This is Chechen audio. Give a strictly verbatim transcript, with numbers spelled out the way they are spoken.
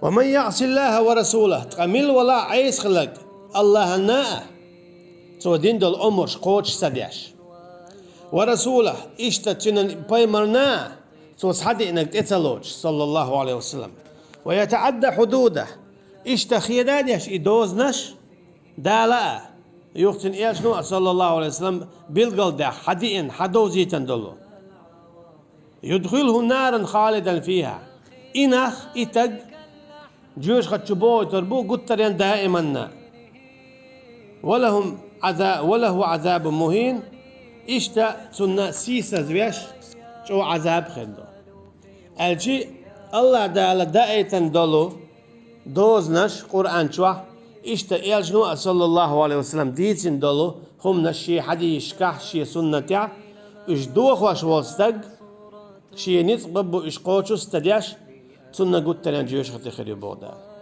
ومن يعص الله ورسوله, ткъа мила валахь Ӏеса хиларг АллахӀана а, цо дина долу омраш кхочуш ца деш. ورسوله, иштта цуьнан пайхамарна а, цо схьадеанарг тӀе ца лоцуш, саллаллаху Ӏалайхи ва саллам. ويتعد حدوده, иштта хеда а деш и дозанаш, Дала а, юха цуьнан элчано а, саллаллаху Ӏалайхи ва саллам, билгалдаьхна, схьадеана, схьадовзийтина долу. يدخله نارا خالدا فيها. И нах, и стаг жоьжахати чу бохуьйтур бу гуттаренна даиманна. ولهم عذا-, وله عذاب مهين. Иштта цунна сийсаз веш чӀогӀа Ӏазаб хир ду. Аьлча, АллахӀ Дала даийтина долу дозанаш Къуръан чохь, иштта элчано а, саллаллаху Ӏалайхи ва саллам, дийцина долу хӀуманаш шен хьадисашкахь, шен суннатехь, уьш дохош волу стаг, шен ницкъ бан бу уьш кхочуш ца деш, цунна гуттаренна жоьжахати хир ю боху Дала.